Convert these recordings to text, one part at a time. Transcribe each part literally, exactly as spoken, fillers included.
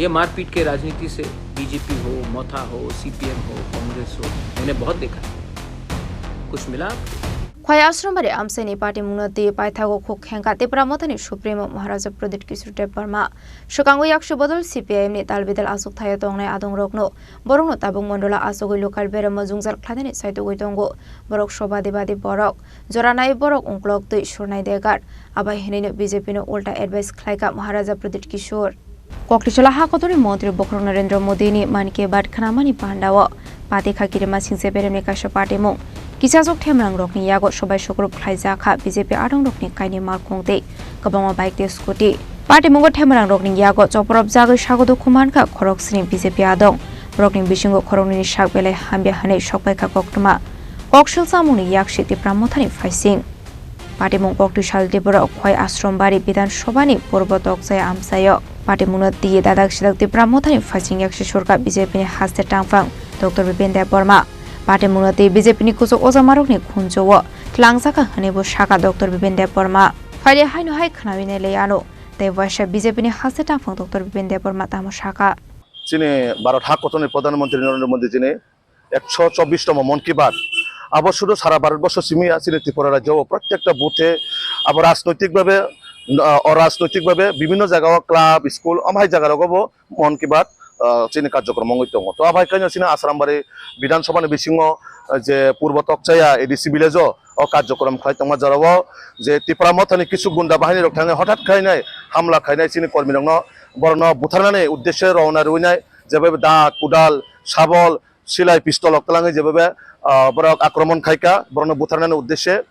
ये मारपीट के राजनीति से बीजेपी हो, मथा हो, सीपीएम हो, कांग्रेस हो, मैंने बहुत देखा है। कुछ मिला आपको? Khwai Ashram bari amchaini party mungno twi paithago khuk khengkha Tipra Mothani Supremo Maharaja Pradyut Kishore Debbarma. Swkango yaksu bodol C P I M ni dalbidal achuk thaio tongnai adongrokno, borokno tabuk mondola achugwi local beremo jwngjal khlainani chaitugwi tongo. Borok sobadi badi borok, jora nai borok ungklok twi surnai degar. Abai hinwino B J P no ulta advice khlaikha Maharaja Pradyut Kishore. Koktichwla ha kotorni montri bokhorok Narendra Modi ni Mann Ki Baat khnamani pandao patikha kirima singse beremni kaisa patimung. Kisajwk themrangrokni yago sobai sukrup khlaijakha B J P adongrokni kaini malkhung tei kwbangma bike tei scooty. Patimungo themrangrokni yago chopropjagwi sago dukhu mankha khoroksni B J P adong. Borokni bisingo khoroknwini sak belai hamya hwnwi sokpaikha koktwma. Koksil chamungni yaksi Tipra Mothani phaising. Patimung koktwi sal Tripura Khwai Ashram bari Bidhan Sabha ni purbo tokchaya amchaio. Patimungno twi dadak sidak Tipra Mothani phaising yaksi surka B J P ni haste tangphang Doctor Bipen Debbarma. Patimungno twi B J P ni kuchuk ojamarokni khunju-o tlangjak kha hwnwi bo sakha Doctor Bipen Debbarma. Phaile haino hai khnawi nai le ano. Tei waisa B J P ni haste tangphang Doctor Bipen Debbarma tamo sakha. Chini Bharat ha kotorni Pradhan Mantri Narendra Modi jini ekso chobbish tomo Mon Ki Baat. Abo sudu sara Bharat borsho simi ya, chini Tripura rajyo o prottekta buthe abo rajnoitik bhabe, ah, orajnoitik bhabe bibhinno jaga o club, school, amhai jaga rogo bo Mon Ki Baat, ah, chini karjokrom wngwi tongo. To abai kanya chini Asrambari Bidhan Sabha ni bisingo, ah, je purbo tokchaya A D C village o, o karjokrom khlai tongma jora o je Tipra Mothani kisu gunda bahini rok thangwi hothat khainai hamla khainai chini kormi rokno borokno butharnani uddeshe rowna rwinai jeba da, kudal, sabol, silai pistol rok twlangwi jeba be, ah, borok akromon khaikha, borokno butharnani uddeshe.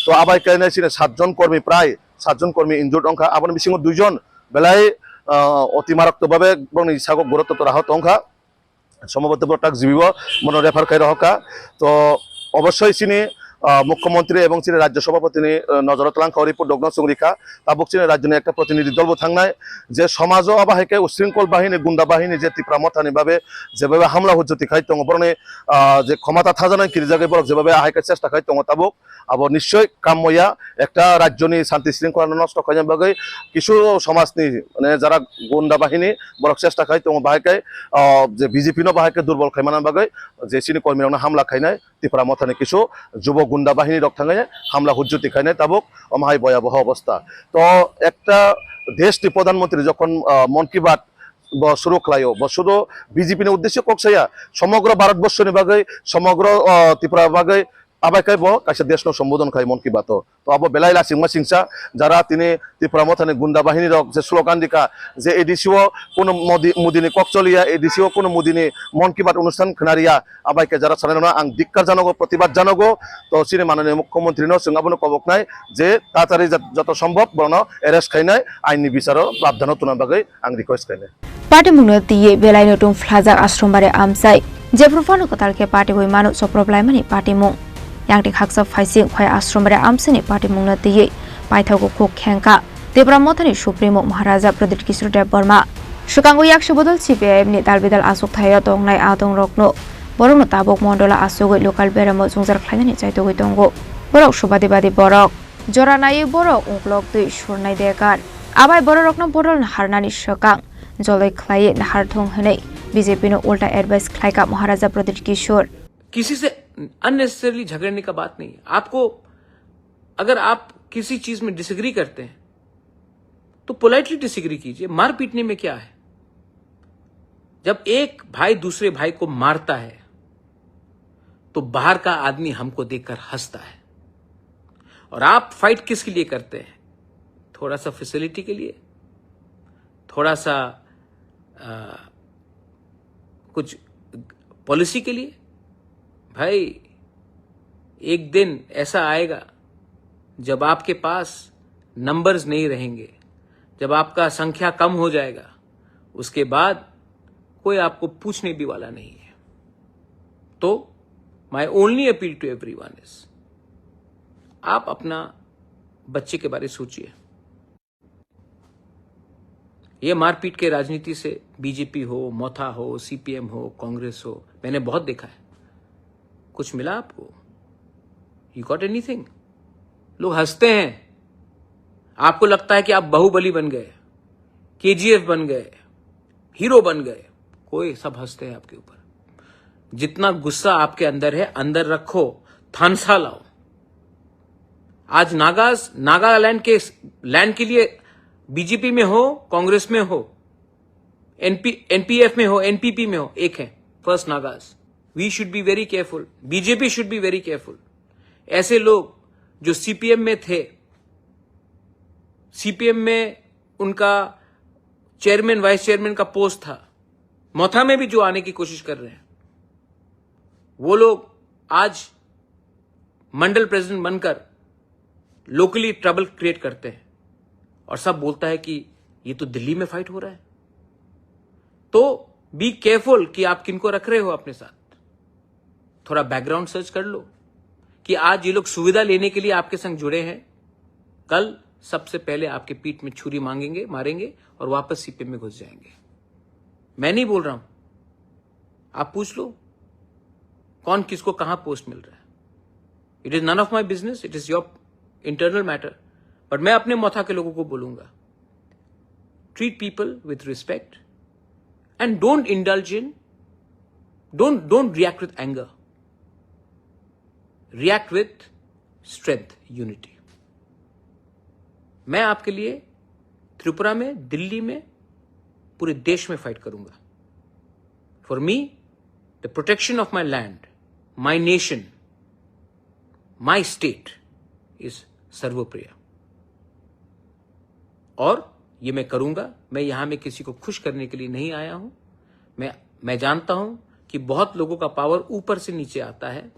To abai kanya chini satjon kormi prai satjon kormi injured wngkha, aboni bisingo duijon belai, ah, oti maroktok bhabe borokni sago gurutto tora hot wngkha. Somobhoto borok tak jibibo bono refer khai rohorkha. To obossoi chini, ah, mukhyamantri ebong chini rajyo sabhapatini, ah, nojoro twlangkha, o report rokno chwng rikha. Tabuk chini rajyoni ekta protinidhi dol bo thangnai, je somajo abo hai khe usringkol bahini, gunda bahini je Tipra Mothani babe jebebe hamla hujjoti khai tongo, borokni, ah, je khomata thajanai kirijagwi borok jebebe ahai khe chesta khai tongo tabuk. Abo nischoi kammoya, ekta rajyoni shanti shringkholano nosto khaina bagwi kisu somajni, mane, jara gunda bahini borok chesta khai tongo, bahai khe, ah, je B J P no bahai khe durbol khaimana bagwi je chini kormirokno hamla khainai, Tipra Mothani kisu jubo gunda bahini rok thangwi hamla hujjoti khainai tabuk omo hai boyaboho obostha. To ekta deshni Pradhan Mantri jokhon, ah, Mon Ki Baat bo suru khlaio, bo suru B J P ni uddeshe kok saya, somogro Bharat borshoni bagwi, somogro, ah, Tripura bagwi, abai khe bo kaisa deshno sombodon khai Mon Ki Baat o. To abo belai lasingma singsa, jara tini Tipra Mothani gunda bahini rok je slogan dikha je A D C o kuno Modi, Modi ni kok choliya, A D C o kuno Modi ni Mon Ki Baat onusthan khwnariya, abai khe jara sanai rokno ang dikkar janogo, protibad janogo. To chini mananiya mukhyamantri no chwng abono koboknai je tatari jat-, joto sombhob borokno arrest khainai, ain ni bicharo prabdhano tuna bagwi ang request khainai. Patimungno twiwi belaino tongphlajak Ashram bari amchai. Jephru phano kwtal khe patiwi mano choprophlaimani patimung. Yangti khaksa phaising Khwai Ashram bari amchaini patimungno twiwi paithago khuk khengkha Tipra Mothani Supremo Maharaja Pradyut Kishore Debbarma. Swkango yaksu bodol C P I M ni dalbidal achuk thaio tongnai adongrokno, borokno tabuk mondola achugwi local beremo jwngjal khlainani chaitugwi tongo. Borok subadi badi borok. Jora naiwi borok ungklok twi surnai degar. Abai bororokno bodol naharnani swkang joloi khlaiwi nahar thung hwnwi B J P no ulta advice khlaikha Maharaja Pradyut Kishore. किसी से अननेसेसरली झगड़ने का बात नहीं है। आपको, अगर आप किसी चीज में डिसएग्री करते हैं, तो पोलाइटली डिसएग्री कीजिए। मार पीटने में क्या है? जब एक भाई दूसरे भाई को मारता है, तो बाहर का आदमी हमको देखकर हंसता है। और आप फाइट किसके लिए करते हैं? थोड़ा सा फैसिलिटी के लिए, थोड़ा सा, आ, कुछ पॉलिसी के लिए? भाई, एक दिन ऐसा आएगा जब आपके पास नंबर्स नहीं रहेंगे, जब आपका संख्या कम हो जाएगा, उसके बाद कोई आपको पूछने भी वाला नहीं है। तो my only appeal to everyone is, आप अपना बच्चे के बारे सोचिए। ये मारपीट के राजनीति से बीजेपी हो, मथा हो, सीपीएम हो, कांग्रेस हो, मैंने बहुत देखा है। कुछ मिला आपको? You got anything? लोग हंसते हैं। आपको लगता है कि आप बाहुबली बन गए, केजीएफ बन गए। हीरो बन गए, कोई, सब हंसते हैं आपके ऊपर। जितना गुस्सा आपके अंदर है, अंदर रखो, थानसा लाओ। आज नागास, नागालैंड के, लैंड के लिए बीजेपी में हो, कांग्रेस में हो, एनपी एनपीएफ में हो, एनपीपी में हो, एक है, फर्स्ट नागास। We should be very careful, BJP should be very careful. ऐसे लोग जो सीपीएम में थे, सीपीएम में उनका चेयरमैन, वाइस चेयरमैन का पोस्ट था, मोथा में भी जो आने की कोशिश कर रहे हैं, वो लोग आज मंडल प्रेसिडेंट बनकर लोकली ट्रबल क्रिएट करते हैं और सब बोलता है कि ये तो दिल्ली में फाइट हो रहा है। तो बी केयरफुल कि आप किनको रख रहे हो अपने साथ। थोड़ा बैकग्राउंड सर्च कर लो कि आज ये लोग सुविधा लेने के लिए आपके संग जुड़े हैं, कल सबसे पहले आपके पीठ में छुरी मांगेंगे, मारेंगे और वापस सीपीएम में घुस जाएंगे। मैं नहीं बोल रहा हूं, आप पूछ लो कौन किसको कहां पोस्ट मिल रहा है। It is none of my business, it is your internal matter। But मैं अपने मोथा के लोगों को बोलूंगा, treat people with respect and don't indulge in, don't don't react with anger, react with strength, unity। मैं आपके लिए त्रिपुरा में, दिल्ली में, पूरे देश में फाइट करूंगा। For me, the protection of my land, my nation, my state is सर्वोप्रिय। और ये मैं करूंगा। मैं यहां में किसी को खुश करने के लिए नहीं आया हूं। मैं मैं जानता हूं कि बहुत लोगों का पावर ऊपर से नीचे आता है,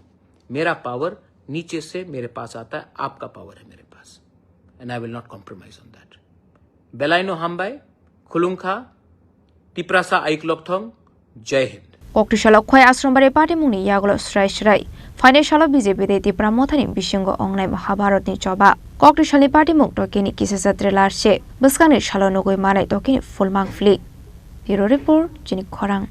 मेरा पावर नीचे से मेरे पास आता है। आपका पावर है मेरे पास, and I will not compromise on that। Belaino hambai, khulungkha, Tiprasa aiklokthong, Jai Hind। Koktisalo khoi Ashram Bari party mungni yagulo srai srai. Phainai salo B J P tei Tipra Mothani bisingo ongnai Mahabharatni choba. Koktisalni party mung tokeni kisa jatre larse. Bwskangni salo nugui manai tokeni fulmang fli. Bureau Report, chini khorang.